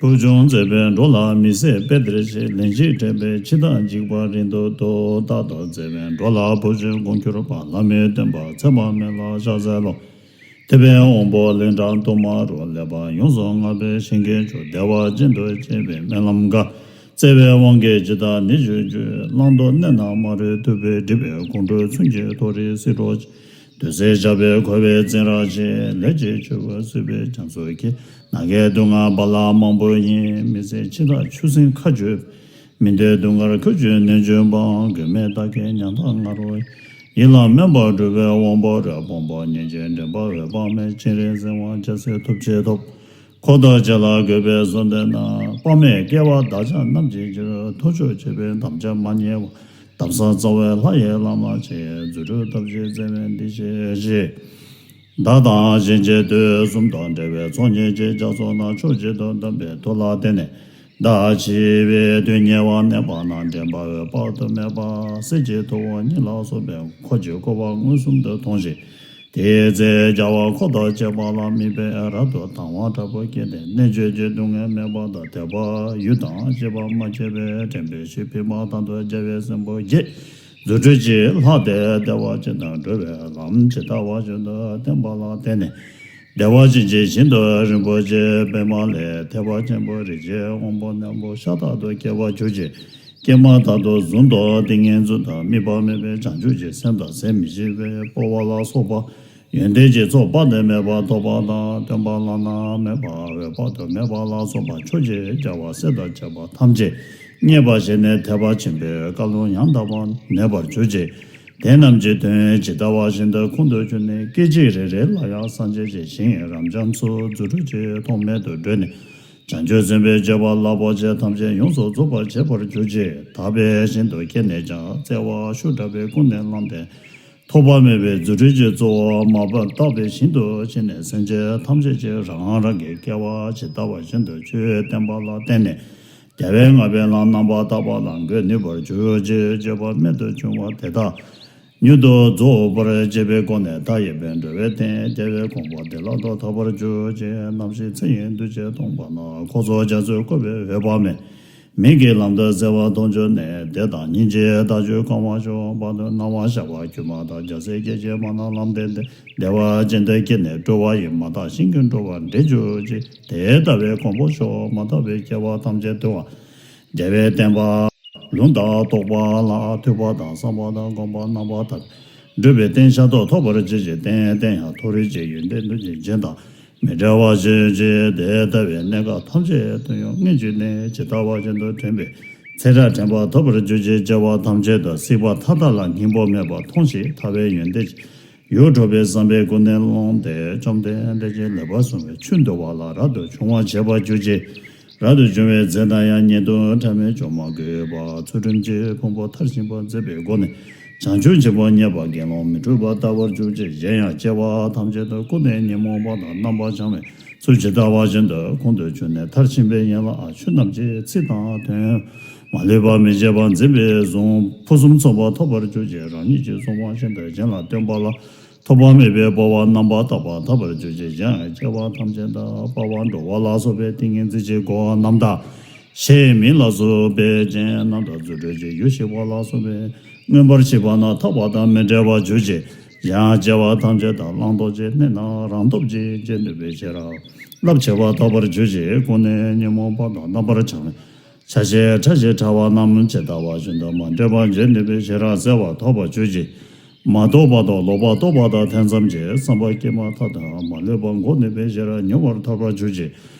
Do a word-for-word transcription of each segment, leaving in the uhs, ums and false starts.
བུ་ཆུང་མཛེས་པའི་འགྲོ་ལ་མི་ཟད་པའི་གཏེར་ཆེན། ལན་གཅིག་དྲན་པས་འཆི་བདག་འཇིགས་པ་རིང་དུ་འདུལ། རྟག་ཏུ་མཛེས་པའི་འགྲོ་ལ་བུ་ཆུང་དགོངས་གྱུར་པ། ལྷ་མིའི་སྟོན་པ་ཚེ་དཔག་མེད་ལ་ཕྱག་འཚལ་ལོ། ཐེག་པའི་དབང་པོ་ལན་གྲངས་དུ་མ་རུ། ལེགས་པར་ཡོངས་སུ་བསྔགས་པའི་ཞིང་གི་མཆོག་བདེ་བ་ཅན་དུ་སྐྱེ་བའི་སྨོན་ལམ་འགའ། བརྩེ་བའི་དབང་གིས་ཇི་ལྟར་ནི་བྱེད་འགྱུར། བླང་དོར་གནས་རྣམས་མ་རིག་ཐུབ་པས་བསྒྲིབས་པའི་ཁོང་ཁྲོའི་མཚོན་གྱིས་གཏོར་རིགས་སྲིད་གྲོགས། འདོད་སྲེད་ཆགས་པས་གོས་པའི་བཙན་རབ་ཆེ། ལས་ཀྱི་ཆུ་བོ་བསྲིབས་པའི་རྒྱ་མཚོ་གིས། ནམ་མཁའི་སྡུག་བསྔལ་རྦ་རླབས་མང་པོ་ཡིས། མི་བཟད་འཆི་བདག་ཆུ་སྲིན་ཁ་གྱོན། མི་འདོད་སྡུག་བསྔལ་ཁུར་ཆུད་ནད་གཅོད་པ། མགོན་མེད་རྟ་སྐད་ཉམ་ཐག་ང་རོ། ཡིད་ལ་དམན་པ་སྒྲུབ་པའི་དབང་པོ་རབ། དཔང་པོ་ཉེས་བྱས་འདྲེན་པ་འོད་དཔག་མེད། སྤྱན་རས་གཟིགས་དབང་རྒྱལ་སྲས་ཐུགས་རྗེ་ཐོབ། འཁོར་དང་བཅས་ལ་འགོད་པའི་གསོལ་འདེབས་ན། དཔག་མེད་སྐྱེ་བ་བདག་ཅག་རྣམས་ཀྱི་རྒྱུར། ཐུགས་མཆོག་མཆོད་པའི་དམ་བཅའ་མ་བསྙེལ་བ། གདམས་ཟབ་རྩ་བའི་ལྷ་ཡི་བླ་མ་ཆེ། རྫུ་འཕྲུལ་སྟོབས་ཀྱིས་བརྩེ་བས་འདི་ཞེས་བཞེད། བདག་དང་གཞན་གྱི་དུས་གསུམ་དང་འབྲེལ་བའི་ཚོགས་གཉིས་ཀྱི་རྒྱ་མཚོ་ན་ཕྱོགས་གཅིག་ཏུ་བསྡམས་པའི་མཐུ་ལ་བརྟེན་ནས། བདག་འཆི་བའི་དུས་ཉེ་བར་གནས་པ་ན། འདྲེན་པ་འོད་དཔག་ཏུ་མེད་པ་གསེར་གྱི་ཐུབ་དབང་ཉིད་ལ་སོགས་པའི་འཁོར་གྱི་བཀོད་པ་མངོན་སུམ་དུ་མཐོང་ཞིང་། དེའི་ཚེ་རྒྱལ་བ་འཁོར་དང་བཅས་པ་ལ་དམིགས་པའི་རབ་ཏུ་དང་བ་དྲག་པོ་སྐྱེས་ཏེ། གནད་གཅོད་ཀྱི་སྡུག་བསྔལ་མེད་པ་དང་། དད་པ་ཡུལ་དང་བཅས་པ་མ་སྐྱེས་པས་དྲན་པའི་ཕྱིར་བི་མ་ཐང་དུ་རྒྱལ་བའི་སྲས་པོ་བརྒྱད། རྫུ་འཕྲུལ་གྱིས་ལྷགས་ཏེ་བདེ་བ་ཅན་དུ་འགྲོ་བའི་ལམ་ཇི་ལྟ་བ་བཞིན་དུ་བསྟན་པ་ལ་བརྟེན་ནས། བདེ་བ་ཅན་གྱི་ཞིང་དུ་རིན་པོ་ཆེའི་པདྨ་ལས། ཐེག་པ་ཆེན་པོའི་རིགས་ཀྱི་དབང་པོ་རྣོན་པོ་ཤ་སྟག་ཏུ་སྐྱེ་བར་གྱུར་ཅིག། སྐྱེས་མ་ཐག་ཏུ་གཟུགས་མདོག་ཏིང་ངེ་འཛིན་དང་། དམིགས་པ་མེད་པའི་བྱང་ཆུབ་ཀྱི་སེམས་དང་། ཟད་མི་ཤེས་པའི་སྤོབས་པ་ལ་སོགས་པ། ཡོན་ཏན་གྱི་ཚོགས་དཔག་ཏུ་མེད་པ་ཐོབ་པ་དང་། སྟོན་པ་བླ་ན་མེད་པ་འོད་དཔག་ཏུ་མེད་པ་ལ་སོགས་པ། ཕྱོགས་ཀྱི་རྒྱལ་བ་སྲས་དང་བཅས་པ་ཐམས་ཅད་མཉེས་པར་བཞེས་ནས། དད་པ་ཆེན་པོས་བཀའ་ལུང་ཡང་དག་པར་ནོད་པར་གྱུར་ཅིག། དེ་རྣམས་ཀྱི་དོན་ཇི་ལྟ་བ་བཞིན་དུ་ཁོང་དུ་ཆུད་ནས། སྐད་ཅིག་རེ་རེ་ལ་ཡང་སངས་རྒྱས་ཀྱི་ཞིང་རབ་འབྱམས་སུ་རྫུ་འཕྲུལ་གྱིས་ཐོགས་མེད་དུ་བགྲོད་ནས། བྱང་ཆུབ་སེམས་དཔའི་སྤྱོད་པ་རླབས་པོ་ཆེ་ཐམས་ཅད་ཡོངས་སུ་རྫོགས་པར་བྱེད་པར་གྱུར་ཅིག། དག་པའི་ཞིང་དུ་སྐྱེས་ནས་ཀྱང་། བརྩེ་བ་ཤུགས་དྲག་པོས་ཀུན་ནས་བསླངས་ཏེ། ཐོགས་པ་མེད་པའི་རྫུ་འཕྲུལ་གྱི་གཙོ་བོ་མར་པ་ལྟ་བུའི་ཞིང་དུ་ཕྱིན་ནས། སེམས་ཅན་ཐམས་ཅད་ཀྱིས་རང་རང་གི་སྐྱེ་བ་ཇི་ལྟ་བ་བཞིན་དུ་ཆོས་བསྟན་པ་ལ་བརྟེན་ནས། རྒྱལ་བའི་བསྔགས་པའི་ལམ་རྣམ་པར་དག་པ་ལ་འགོད་ནུས་པར་གྱུར་ཅིག། སྤྱོད་པ་རྨད་དུ་བྱུང་བ་དེ་དག་མྱུར་དུ་རྫོགས་པར་བྱེད་པའི་སྒོ་ནས། མཐའ་ཡས་པའི་འགྲོ་བའི་སྟེང་རྒྱལ་བའི་དགོངས་པ་བདེ་བླག་ཏུ་ཐོབ་པར་གྱུར་ཅིག། ནམ་ཞིག་ཚེ་ཡི་འདུ་བྱེད་སྟོངས་པ་ན། འཁོར་ཚོགས་རྒྱ་མཚོས་བསྐོར་བའི་འོད་དཔག་མེད། མིག་གི་ལམ་དུ་གསལ་བ་མཐོང་གྱུར་ནས། བདེ་དང་སྙིང་རྗེའི་བདག་རྒྱུད་གང་བ་ཤོག། བར་དུ་སྣང་བ་ཤར་བ་དཀྱུས་མ་དང་། རྒྱལ་སྲས་སྐད་ཅིག་མ་ནམ་ལམ་སྟོན་ཏེ། བདེ་བ་ཅན་དུ་སྐྱེས་ནས། སྤྲོ་བ་ཡིས་མ་དག་ཞིང་གི་འགྲོ་བ་འདྲེན་གྱུར་ཅིག། དེ་ལྟ་བུའི་གོང་བུ་ཤོག། མ་དག་པའི་སྐྱེ་བ་ཐམས་ཅད་དུ་བ། རྒྱལ་བའི་བསྟན་པ་ལུང་དང་རྟོགས་པ་ལ། ཐོས་པ་དང་བསམ་པ་དང་སྒོམ་པ་རྣམ་པར་དག། སྒྲུབ་པའི་རྟེན་ཤ་སྟག་ཐོབ་པར་གྱུར་ཅིག། བརྟན་བརྟན་ཡང་མཐོ་རིས་ཀྱི་ཡོན་ཏན་དུ་ཅིག་སྦྱིན་དང་མི་འབྲལ་བར་བྱོན་ཅིག། དེ་ལྟ་བུའི་གནས་སྐབས་ཐམས་ཅད་དུ་ཡང་སྔོན་གྱི་གནས་ཇི་ལྟ་བ་བཞིན་དུ་དྲན་པའི་ཚེ་རབས་དྲན་པ་ཐོབ་པར་གྱུར་ཅིག། སྐྱེ་བ་ཐམས་ཅད་དུ་སྲིད་པ་མཐའ་དག་ལ་སྙིང་པོ་མེད་པར་མཐོང་ཞིང་། ཐར་པའི་ཡོན་ཏན་གྱི་ཡུལ་འཕྲོག་པའི་བསམ་པས་ཀུན་ནས་སློང་སྟེ། བཅོམ་ལྡན་འདས་ཀྱིས་ལེགས་པར་གསུངས་པའི་ཆོས་འདུལ་བ་ལ་རབ་ཏུ་བྱུང་བར་བྱེད་པར་གྱུར་ཅིག། རབ་ཏུ་བྱུང་བའི་ཚེ་ན་ཡང་ཉེ་དུ་འཕྲད་མེད་བྱུང་མ་དགོས་པར། ཚུལ་ཁྲིམས་ཀྱི་ཕུང་པོ་མཐར་ཕྱིན་པ་མཛད་པའི་སྒོ་ནས། བྱང་ཆུབ་ཆེན་པོ་བརྙེས་པ་དགེ་སློང་མི་འཁྲུགས་པ་ལྟ་བུར་གྱུར་ཅིག། གཞན་ཡང་སྐྱེ་བ་ཐམས་ཅད་དུ་ཀུན་ནས་ཉོན་མོངས་པ་དང་རྣམ་པར་བྱང་བའི་ཚུལ་ཇི་ལྟ་བ་བཞིན་དུ་ཁོང་དུ་ཆུད་ནས། མཐར་ཕྱིན་པའི་ཡན་ལག་ཆོས་རྣམས་ཀྱི་ཚིག་དང་དོན་མ་ལུས་པ་མི་བརྗེད་པར་འཛིན་པའི་གཟུངས་ཕུན་སུམ་ཚོགས་པ་ཐོབ་པར་གྱུར་ཅིག། རང་ཉིད་ཀྱི་གཟུངས་དབང་ཤིན་ཏུ་གཞན་ལ་སྟོན་པ་ལ། ཐོགས་པ་མེད་པའི་སྤོབས་པ་རྣམ་པར་དག་པ་ཐོབ་པར་གྱུར་ཅིག། གཞན་ཡང་སྐྱེ་བ་ཐམས་ཅད་དུ་དཔའ་བ་འགྲོ་བ་ལ་སོགས་པའི་ཏིང་ངེ་འཛིན་གྱི་སྒོ་རྣམས་དང་། ཞེས་མིང་ལ་སོགས་པའི་སྤྱན་རྣམས་དང་། རྫུ་འཕྲུལ་གྱི་ཡུལ་ཞི་བ་ལ་སོགས་པའི་མངོན་པར་ཤེས་པ་རྣམས་ཐག་པ་དང་མི་འབྲལ་བར་གྱུར་ཅིག། གཞན་ཡང་སྐྱེ་བ་ཐམས་ཅད་དུ་བླང་དོར་གྱི་གནས་རྣམས་རང་སྟོབས་ཀྱིས་འབྱེད་ནུས་པའི་ཤེས་རབ་རླབས་ཆེ་བ་ཐོབ་པར་གྱུར་ཅིག། ཀུན་ནས་ཉོན་མོངས་པ་དང་རྣམ་པར་བྱང་བའི་ཆ་ཤས་ཕྲ་ཞིང་ཕྲ་བ་རྣམས་ཇི་ལྟ་བ་བཞིན་དུ་མ་འདྲེས་པར་འབྱེད་ནུས་པའི་ཤེས་རབ་གསལ་བ་ཐོབ་པར་གྱུར་ཅིག། མ་རྟོགས་པ་དང་ལོག་པར་རྟོག་པ་དང་ཐེ་ཚོམ་གྱི་བསམ་པ་སྐྱེས་མ་ཐག་ཏུ་མ་ལུས་པ་འགོག་ནུས་པའི་ཤེས་རབ་མྱུར་བར་ཐོབ་པར་གྱུར་ཅིག།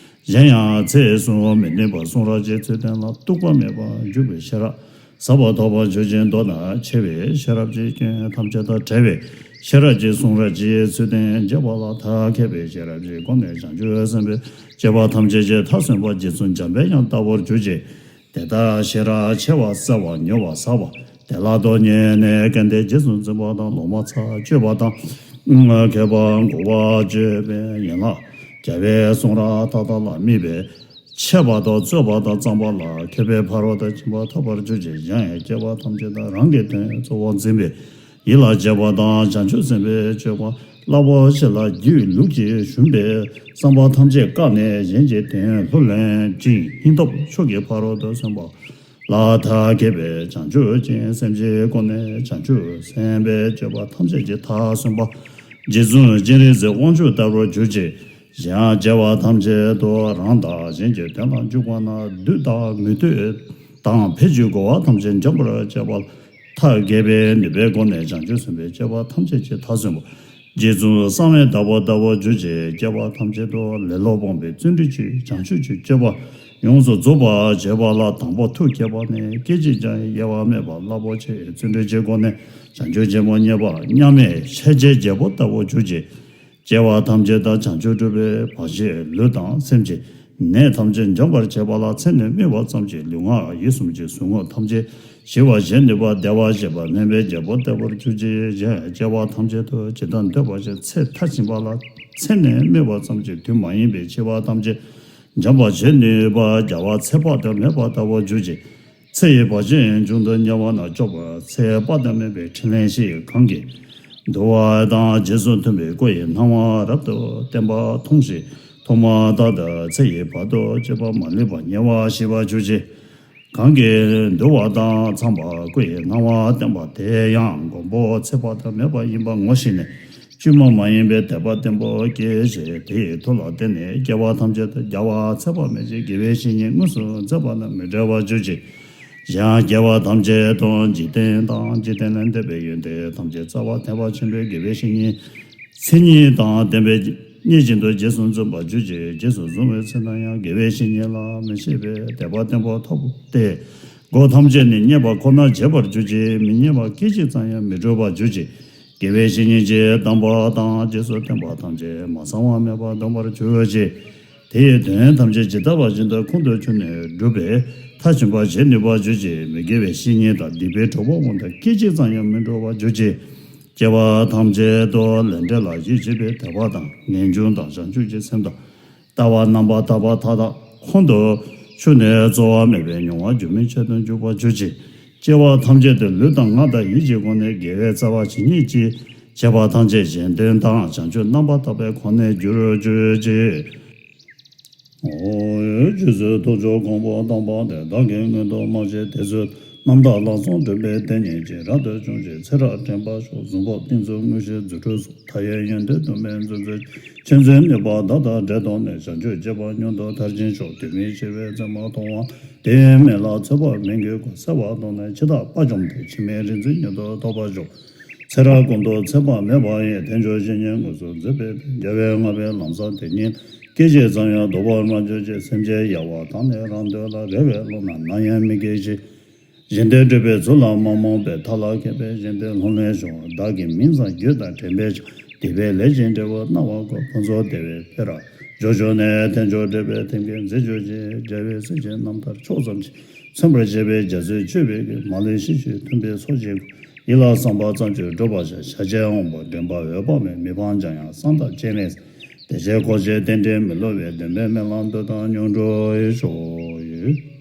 གཞན་ཡང་ཚེ་གསུམ་མི་མཐུན་པ་གསུང་རབ་ཀྱི་ཚུལ་བསྟན་ལ་གཏུགས་པ་མེད་པར་འཇུག་པའི་ཤེས་རབ་ཟབ་པ་ཐོབ་པར་གྱུར་ཅིག། མདོར་ན་ཆེ་བའི་ཤེས་རབ་ཀྱི་སྐྱོན་ཐམས་ཅད་དང་བྲལ་བའི་ཤེས་རབ་ཀྱི་གསུང་རབ་ཀྱི་ཚུལ་བསྟན་རྒྱས་པ་ལ་ཐབས་མཁས་པའི་ཤེས་རབ་ཀྱི་སྒོ་ནས་བྱང་ཆུབ་སེམས་དཔའི་སྤྱོད་པ་ཐམས་ཅད་ཀྱི་མཐར་སོན་པ་རྗེ་བཙུན་འཇམ་པའི་དབྱངས་ལྟ་བུར་གྱུར་ཅིག། དེ་ལྟར་ཤེས་རབ་ཆེ་བ་གསལ་བ་མྱུར་བ་ཟབ་པ་དེ་ལ་དོན་གཉེར་ནས། སྐལ་ལྡན་རྗེ་བཙུན་འཛིན་པ་དང་། ལོག་སྨྲ་ཚར་གཅོད་པ་དང་། མཁས་པ་མགུ་བ་གཅོད་པའི་ཡན་ལག་རྒྱལ་བའི་གསུང་རབ་མཐའ་དག་ལ་དམིགས་པའི་ཆད་པ་དང་རྩོད་པ་དང་། གཙང་པ་ལ་མཁས་པའི་ཕ་རོལ་ཏུ་ཕྱིན་པ་ཐོབ་པར་གྱུར་ཅིག། གཞན་ཡང་སྐྱེ་བ་ཐམས་ཅད་དུ་རང་གི་དོན་གཙོ་བོར་འཛིན་པའི་ཡིད་ལ་བྱེད་པ་དང་། བྱང་ཆུབ་སེམས་དཔའི་སྤྱོད་པ་ སླ་བ་ཞིག་ལ་སྒྱིད་ལུག་ཅིག་ཞུམ་པའི་བསམ་པ་ཐམས་ཅད་བཀག་ནས་གཞན་གྱི་དོན་ལྷུར་ལེན་ཅིང་སྙིང་སྟོབས་མཆོག་གི་ཕ་རོལ་ཏུ་སོན་པ་ལ་ཐབས་མཁས་པའི་བྱང་ཆུབ་ཅིང་སེམས་ཅན་སྒོ་ནས་བྱང་ཆུབ་སེམས་དཔའི་སྤྱོད་པ་ཐམས་ཅད་ཀྱི་མཐར་སོན་པ། རྗེ་བཙུན་སྤྱན་རས་གཟིགས་དབང་ཕྱུག་ལྟ་བུར་གྱུར་ཅིག་གཞན་སྐྱེ་བ་ཐམས་ཅད་དུ་རང་དང་གཞན་གྱི་དོན་ལ་འཇུག་པ་ན་བདུད་དང་མུ་སྟེགས་དང་ཕས་ཀྱི་རྒོལ་བ་ཐམས་ཅད་འཇོམས་པར་བྱེད་པ། ཐབས་མཁས་པའི་ནུས་པའི་སྒོ་ནས་བྱང་ཆུབ་སེམས་དཔའི་སྤྱོད་པ་ཐམས་ཅད་ཀྱི་མཐར་སོན་པ། རྗེ་བཙུན་གསང་བའི་བདག་པོ་ལྟ་བུར་གྱུར་ཅིག་སྐྱེ་བ་ཐམས་ཅད་དུ་ལེ་ལོ་སྤོང་བའི་བརྩོན་འགྲུས་ཀྱིས་བྱང་ཆུབ་ཀྱི་སྤྱོད་པ་ཡོངས་སུ་རྫོགས་པར་བྱེད་པ་ལ། དང་པོ་ཐུགས་བསྐྱེད་པ་ནི་སྐད་ཅིག་ཀྱང་དབྱེ་བ་མེད་པར་རླབས་པོ་ཆེའི་བརྩོན་འགྲུས་ཀྱི་སྒོ་ནས་བྱང་ཆུབ་ཆེན་པོ་བརྙེས་པ་མཉམ་མེད་ཤཱཀྱའི་རྒྱལ་པོ་ལྟ་བུར་གྱུར་ཅིག་སྐྱེ་བ་ཐམས་ཅད་དུ་བྱང་ཆུབ་སྒྲུབ་པའི་བར་ཆད་ལུས་དང་སེམས་ཀྱི་ནད་ཐམས་ཅད་འཇོམས་པར་བྱེད་པ་ལ། ཚེ་ནི་སྨིན་པ་ཙམ་གྱིས་ལུས་ངག་ཡིད་གསུམ་གྱི་ཟུག་རྔུ་ཐམས་ཅད་ཞི་བར་བྱེད་ནུས་པ་བདེ་བར་གཤེགས་པ་སྨན་པའི་རྒྱལ་པོ་ལྟ་བུར་གྱུར་ཅིག་གཞན་སྐྱེ་བ་ཐམས་ཅད་དུ་ཇི་ལྟར་འདོད་པ་བཞིན་ཚེ་མཐར་ཕྱིན་པ་ལ། ཚེ་ནི་སྨིན་པ་ཙམ་གྱིས་དུས་མ་ཡིན་པའི་འཆི་བ་ཐམས་ཅད་འཇོམས་པར་བྱེད་ནུས་པ་རྒྱལ་བ་ཚེ་དཔག་ཏུ་མེད་པ་ལྟ་བུར་གྱུར་ཅིག་ཚེ་ཡི་བར་ཆད་འབྱུང་དུ་ཉེ་བ་ན་སྐྱོབ་པ། ཚེ་དཔག་ཏུ་མེད་པའི་ཕྲིན་ལས་ཤིས། གང་གིས་འདུལ་བ་དང་རྗེས་སུ་མཐུན་པའི་སྐུ་ཡི་སྣང་བ་རབ་ཏུ་བསྟན་པ་མཐོང་ཞིང་མཐོང་མ་ཐག་ཏུ་ཚེ་ཡི་བར་དུ་གཅོད་པ་མ་ལུས་པ་ཉེ་བར་ཞི་བར་གྱུར་ཅིག་གང་གིས་འདུལ་བ་དང་ཚངས་པ་སྐུ་ཡི་སྣང་བ་བསྟན་པ་དེ་ཡང་མགོན་པོ་ཚེ་དཔག་ཏུ་མེད་པ་ཡིན་པ་ངོ་ཤེས་ནས། བཅོས་མ་མ་ཡིན་པའི་དད་པ་བརྟན་པོ་སྐྱེས་ཤིང་། དེ་ཡི་མཐུ་ལ་བརྟེན་ནས་སྐྱེ་བ་ཐམས་ཅད་དུ་རྒྱལ་བ་ཚེ་དཔག་མེད་ཀྱི་དགེ་བའི་བཤེས་གཉེན་དངོས་སུ་མཛད་པ་རྣམས་མི་འབྲལ་བར་གྱུར་ཅིག་གཞན་སྐྱེ་བ་ཐམས་ཅད་དུ་འཇིག་རྟེན་དང་འཇིག་རྟེན་ལས་འདས་པའི་ཡོན་ཏན་ཐམས་ཅད་རྩ་བ་ཐེག་པ་ཆེན་པོའི་དགེ་བའི་བཤེས་གཉེན་མཚན་ཉིད་དང་ལྡན་པས་མཉེས་བཞིན་དུ་རྗེས་སུ་འཛིན་པར་གྱུར་ཅིག་རྗེས་སུ་བཟུང་བའི་ཚེ་ན་ཡང་དགེ་བའི་བཤེས་གཉེན་ལ་མི་ཕྱེད་པའི་དད་པ་བརྟན་པོ་ཐོབ་སྟེ། སྒོ་ཐམས་ཅད་ནས་རྙེད་པ་ཁོ་ནར་བྱེད་པར་གྱུར་ཅིག་མི་རྙེད་པ་སྐད་ཅིག་ཙམ་ཡང་མི་འཕྲོད་པར་གྱུར་ཅིག་དགེ་བའི་བཤེས་གཉེན་གྱི་གདམས་པ་དང་རྗེས་སུ་བསྟན་པ་ཐམས་ཅད་མ་ཚང་བ་མེད་པར་འདོམས་པར་གྱུར་ཅིག་དེ་ཡི་དོན་ཐམས་ཅད་ཇི་ལྟ་བ་བཞིན་དུ་ཁོང་དུ་ཆུད་ནས་བསྒྲུབས་པས་མཐར་ཕྱིན་པར་བྱེད་ནུས་པར་གྱུར་ཅིག་མི་དགེ་བའི་བཤེས་གཉེན་དང་སྡིག་པའི་གྲོགས་པོ་དབང་དུ་སྐད་ཅིག་ཙམ་ཡང་མི་འགྲོ་བར་གྱུར་ཅིག་སྐྱེ་བ་ཐམས་ཅད་དུ་ལས་འབྲས་ལ་ཡིད་ཆེས་པའི་དད་པ་དང་ངེས་འབྱུང་དང་བྱང་ཆུབ་ཀྱི་སེམས་དང་། ལྟ་བ་རྣམ་པར་དག་པ་མཐའ་དག་ཁོང་དུ་ཆུད་ནས་རྩོལ་བ་མེད་པའི་མྱོང་བ་སྒྱུ་མའི་ཆོས་དུ་འཇུག་པར་གྱུར་ཅིག་སྐྱེ་བ་ཐམས་ཅད་དུ་ལུས་དང་ངག་དང་ཡིད་ཀྱི་སྒོ་ནས་དགེ་བའི་རྩ་བ་ཇི་སྙེད་ཅིག་བྱས་པ་ཐམས་ཅད་གཞན་དོན་དང་བྱང་ཆུབ་རྣམ་པར་དག་པའི་གོ་གནས་རྒྱུར་གྱུར་ཅིག་རྗེ་བཙུན་ཐུགས་མཆོག་མགོན་པོ་དམ་པ་དེ་བདག་གིས་མངོན་དུ་མ་མཇལ། དེ་ཚུལ་རྣམ་དག་ལག་རྩལ་སྒྲུབ་པའི་དེ་ཉིད་ཀྱི་རབ་ཏུ་བྱུང་ཞིང་ཚེ་རབས་དྲན་པར་ཤོག་གཟུངས་འབུམ་ཏིང་འཛིན་དངོས་གཞི་རྫུ་འཕྲུལ་སོགས། མཐའ་ཡས་ཡོན་ཏན་དུ་མའི་མཛོད་འཛིན་མཁྱེན་བརྩེ་ནུས་པ་དག་དང་འབྲེལ་ཐོགས་ནས་བྱང་ཆུབ་སྤྱད་པ་མྱུར་དུ་མཐར་ཕྱིན་ཤོག་དུས་མིན་འཆི་བའི་མཚན་མ་མཐོང་བ་དེའི་མིང་ལ་ཚེ་དཔག་མེད་ཀྱི་སྐུ་གསལ་བར་མཐོང་ནས་འཆི་བདག་དཔའ་བཅོམ་དེ་འཆི་མེད་རིག་འཛིན་མྱུར་དུ་ཐོབ་པར་ཤོག་ཚེ་རབས་ཀུན་ཏུ་ཚེ་དཔག་མེད་པ་ཡི་དལ་འབྱོར་བཤེས་གཉེན་དངོས་སུ་མཛད་པའི་རྒྱལ་བའི་བསྔགས་པའི་ལམ་བཟང་དེ་ཉིད་སྐད་ཅིག་ཙམ་ཡང་ལྡོག་པར་མ་གྱུར་ཅིག་སེམས་ཅན་ཡལ་བ་དག་ནི་རང་འདོད་ལ། རེ་བའི་ཀློང་ན་ནམ་ཡང་མི་སྐྱེ་ཞིང་། གཞན་དོན་སྒྲུབ་པའི་ཚུལ་ལ་མ་རྨོངས་པའི་མཐའ་ལ་མཁས་པའི་གཞན་དོན་ལྷུར་ལེན་ཤོག་བདག་གི་མིང་ཙམ་རྒྱུད་དང་དྲན་པས་ཀྱང་སྡིག་པའི་ལས་ཀྱི་འབྲས་བུ་སྣང་བ་དགོས། ཕུན་ཚོགས་བདེ་བའི་དཔལ་རབ་འབྱོར་བྱུང་ནས་དལ་འབྱོར་འབྲས་བུའི་ཐེམ་སྐས་མཛེས་གྱུར་ཅིག་རྒྱལ་བའི་སྲས་ཀྱི་རྣམ་ཐར་ཕྱོགས་ཙམ་ཞིག་མཚོན་པར་བྱེད་པའི་རྒྱ་མཚོའི་སྤྱོད་པའི་གི་མ་ལུས་ཤེས་བྱའི་མཐུན་པའི་ཚོགས་ཀྱིས་ཡིད་ལ་བསམ་པ་ཙམ་གྱིས་འགྲུབ་པར་བྱ། ཤཱཀྱའི་དབང་པོ་འདྲེན་པ་འོད་དཔག་མེད་མི་ཕམ་འཇམ་དབྱངས་གསང་བདག་སྤྱན་རས་གཟིགས། བདེ་གཤེགས་འཁོར་བཅས་རྟེན་འབྲེལ་མི་བསླུ་བའི། བདེན་པའི་སྨོན་ལམ་འདི་དག་མྱུར་འགྲུབ་ཤོག